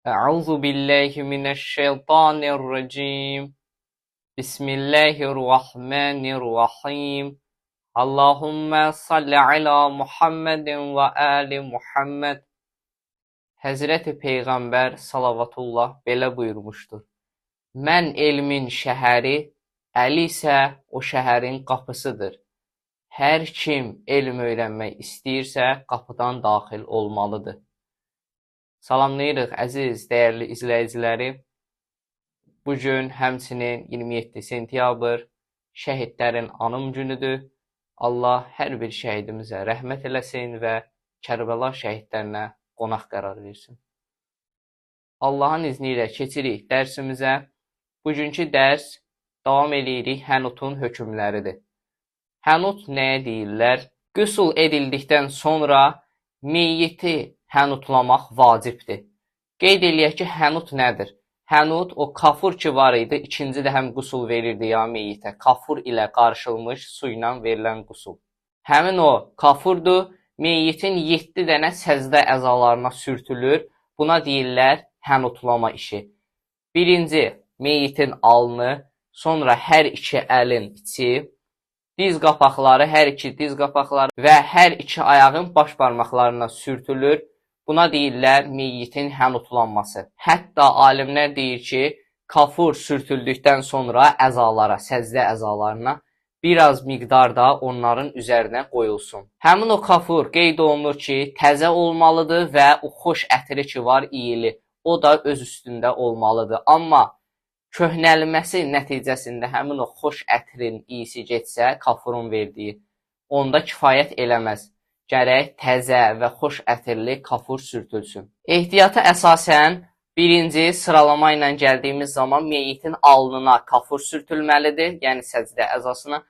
Euzu billahi mineşşeytanirracim. Bismillahirrahmanirrahim. Allahümme salli ala Muhammedin və ali Muhammed. Həzrəti Peyğəmbər salavatullah belə buyurmuşdur. Mən elmin şəhəri, Əli isə o şəhərin qapısıdır. Hər kim elm öyrənmək istəyirsə, qapıdan daxil olmalıdır. Salamlayırıq əziz, dəyərli izləyiciləri. Bu gün həmçinin 27 sentyabr şəhidlərin anım günüdür. Allah hər bir şəhidimizə rəhmət eləsin və Kərbəla şəhidlərinə qonaq qərar versin. Allahın izni ilə keçirik dərsimizə. Bugünkü dərs davam eləyirik Hənutun hökmləridir. Hənut nəyə deyirlər? Qüsul edildikdən sonra meyyiti hənutlamaq vacibdir. Qeyd eləyək ki, hənut nədir? Hənut o kafur ki var idi, ikinci də həm qüsul verirdi ya meyyitə. Kafur ilə qarışılmış su ilə verilən qüsul. Həmin o kafurdur, meyyitin 7 dənə səcdə əzalarına sürtülür. Buna deyirlər hənutlama işi. Birinci, meyyitin alnı, sonra hər iki əlin içi, diz qapaqları, hər iki diz qapaqları və hər iki ayağın baş barmaqlarına sürtülür. Buna deyirlər meyyitin hənutlanması. Hətta alimlər deyir ki, kafur sürtüldükdən sonra əzalara, səcdə əzalarına biraz miqdarda onların üzərinə qoyulsun. Həmin o kafur qeyd olunur ki, təzə olmalıdır və o xoş ətri ki var iyili, o da öz üstündə olmalıdır. Amma köhnəlməsi nəticəsində həmin o xoş ətrin iyisi getsə, kafurun verdiyi, onda kifayət eləməz. Gərək təzə və xoş ətirli kafur sürtülsün. Ehtiyata əsasən birinci sıralama ilə gəldiyimiz zaman meyyitin alnına kafur sürtülməlidir, yəni səcdə əzasına.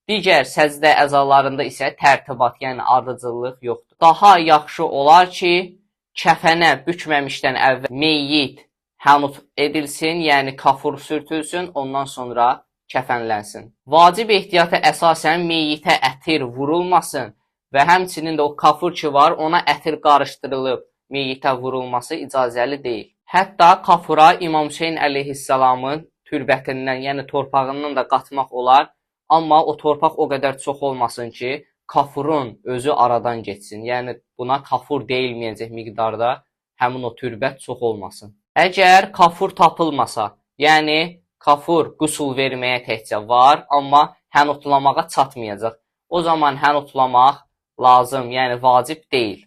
Digər səcdə əzalarında isə tərtibat, yəni ardıcıllıq yoxdur. Daha yaxşı olar ki, kəfənə bükməmişdən əvvəl meyyit hənut edilsin, yəni kafur sürtülsün, ondan sonra kəfənlənsin. Vacib ehtiyata əsasən meyyitə ətir vurulmasın və həmçinin də o kafur ki var, ona ətir qarışdırılıb meyyitə vurulması icazəli deyil. Hətta kafura İmam Hüseyn əleyhissalamın türbətindən, yəni torpağından da qatmaq olar. Amma o torpaq o qədər çox olmasın ki, kafurun özü aradan getsin. Yəni buna kafur deyilməyəcək miqdarda həmin o türbət çox olmasın. Əgər kafur tapılmasa, yəni kafur qüsul verməyə təkcə var, amma hənutlamağa çatmayacaq. O zaman hənutlamaq lazım, yəni vacib deyil.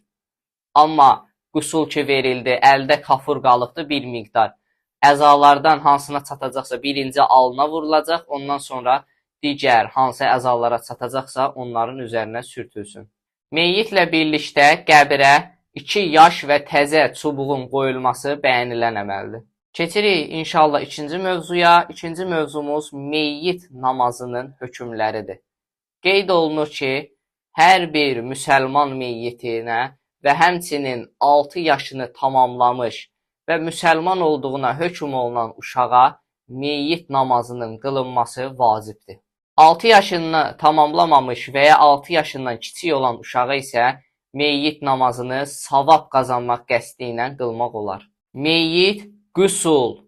Amma qüsul ki verildi, əldə kafur qalıbdır bir miqdar. Əzalardan hansına çatacaqsa birinci alına vurulacaq, ondan sonra digər hansı əzalara çatacaqsa onların üzərinə sürtülsün. Meyyitlə birlikdə qəbrə 2 yaş və təzə çubuğun qoyulması bəyənilən əməldir. Keçirik inşallah ikinci mövzuya. İkinci mövzumuz meyyit namazının hökmləridir. Qeyd olunur ki, hər bir müsəlman meyyitinə və həmçinin 6 yaşını tamamlamış və müsəlman olduğuna hökm olunan uşağa meyyit namazının qılınması vacibdir. 6 yaşını tamamlamamış və ya 6 yaşından kiçik olan uşağa isə meyyit namazını savab qazanmaq qəsdi ilə qılmaq olar. Meyyit qüsul,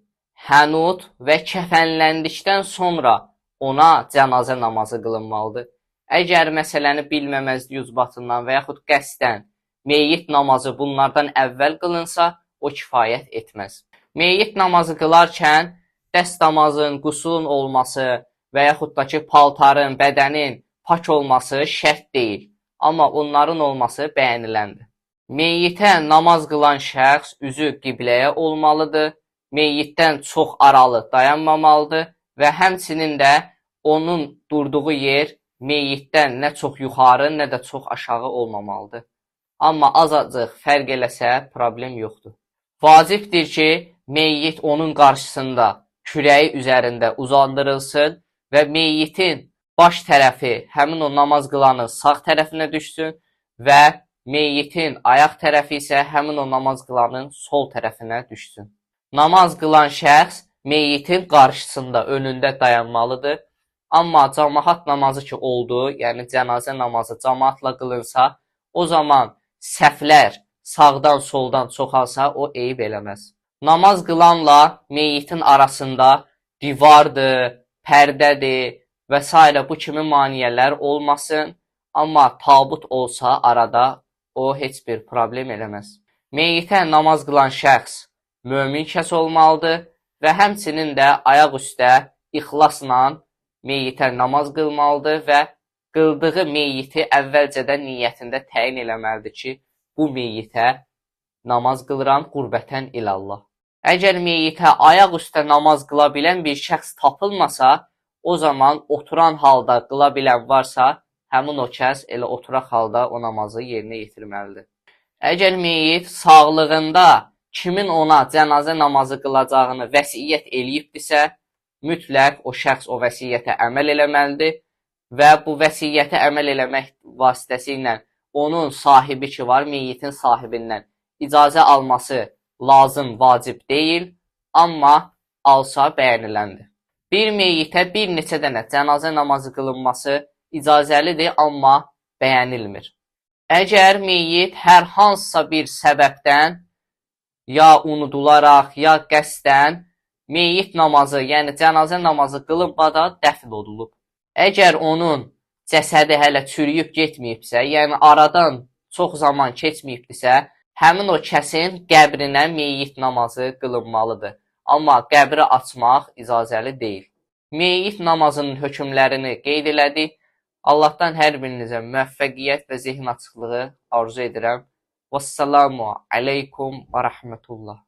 hənut və kəfənləndikdən sonra ona cənazə namazı qılınmalıdır. Əgər məsələni bilməməzlik ucbatından və yaxud qəsdən meyyit namazı bunlardan əvvəl qılınsa, o kifayət etməz. Meyyit namazı qılarkən dəstəmazın, qüsulun olması və yaxud da ki, paltarın, bədənin pak olması şərt deyil. Amma onların olması bəyəniləndir. Meyyitə namaz qılan şəxs üzü qibləyə olmalıdır, meyyitdən çox aralı dayanmamalıdır və həmçinin də onun durduğu yer meyyitdən nə çox yuxarı, nə də çox aşağı olmamalıdır. Amma azacıq fərq eləsə problem yoxdur. Vacibdir ki, meyyit onun qarşısında, kürəyi üzərində uzandırılsın və meyyitin baş tərəfi həmin o namaz qılanın sağ tərəfinə düşsün və meyyitin ayaq tərəfi isə həmin o namaz qılanın sol tərəfinə düşsün. Namaz qılan şəxs meyyitin qarşısında, önündə dayanmalıdır. Amma camaat namazı ki oldu, yəni cənazə namazı camaatla qılınsa, o zaman səhvlər sağdan, soldan çoxalsa, o eyib eləməz. Namaz qılanla meyyitin arasında divardır, pərdədir və s. bu kimi maneələr olmasın. Amma tabut olsa arada o heç bir problem eləməz. Meyyitə namaz qılan şəxs mömin kəs olmalıdır və həmçinin də ayaq üstə ixlasla meyyitə namaz qılmalıdır və qıldığı meyyiti əvvəlcədən niyyətində təyin eləməlidir ki, bu meyyitə namaz qılıram qurbətən ilallah. Əgər meyyitə ayaq üstə namaz qıla bilən bir şəxs tapılmasa, o zaman oturan halda qıla bilən varsa, həmin o kəs elə oturaq halda o namazı yerinə yetirməlidir. Əgər meyyit sağlığında kimin ona cənazə namazı qılacağını vəsiyyət eləyibdirsə, mütləq o şəxs o vəsiyyətə əməl eləməlidir və bu vəsiyyətə əməl eləmək vasitəsilə onun sahibi ki var, meyyitin sahibindən icazə alması lazım, vacib deyil, amma alsa bəyəniləndir. Bir meyyitə bir neçə dənə cənazə namazı qılınması icazəlidir, amma bəyənilmir. Əgər meyyit hər hansısa bir səbəbdən ya unudularaq, ya qəsdən meyyit namazı, yəni cənazə namazı qılınmadan dəfn olunub. Əgər onun cəsədi hələ çürüyüb getməyibsə, yəni aradan çox zaman keçməyibdirsə, həmin o kəsin qəbrinə meyyit namazı qılınmalıdır. Amma qəbri açmaq icazəli deyil. Meyyit namazının hökmlərini qeyd elədik. Allahdan hər birinizə müvəffəqiyyət və zehin açıqlığı arzu edirəm. Vəssalamu aleykum və rəhmətullah.